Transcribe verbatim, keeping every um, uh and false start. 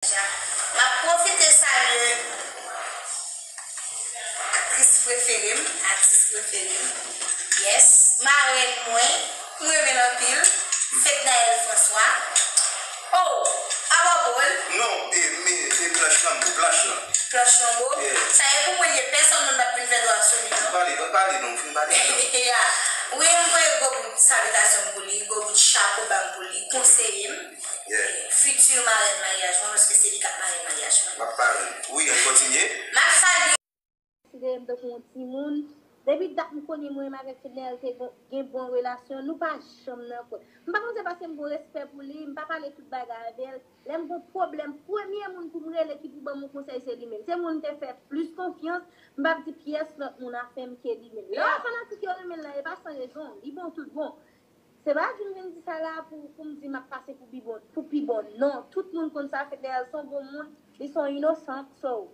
M ap pwofite salye aktris prefere m, atis prefere m. Yes, marenn mwen, m renmen l anpil. Fednaelle François. Oh, Abòbòl. Non, e, men, e planch lanbo, planch lan. Planch lanbo. Sa e pou mwen, ye pèsonn moun pa vin fè dwa sou li, non. Pale, pa pale non, fin pale. Yeah. Wi, m voye gwo bout salitasyon pou li, gwo bout chapo ba m pou li, konseye m. Yeah. Fiti marenn maryaj mwen, paske se li k ap marenn maryaj mwen. M ap pale. Wi, ann kontinye. M ap salye. Konsidere m tankou yon timoun. Depi dat m konnen mwen menm avèk Fednaelle te gon- gen bon relasyon, nou pa janm nan kont. M pa konn se paske m gon respè pou li, m pa pale tout bagay avè l. Lè m gon pwoblèm, premye moun pou m rele ki pou ban m yon konsèy se li menm. Se moun m te fè plis konfyans, m p ap di pyès lòt moun afè m ke li menm. Lè yon fanatik yo renmen l la, e pa san rezon, li bon tout bon. Se pa vin vin di sa la pou pou m di m ap pase pou pi bon, pou pi bon. Non, tout moun konn sa, Fednaelle se yon bon moun, li se yon inosan, so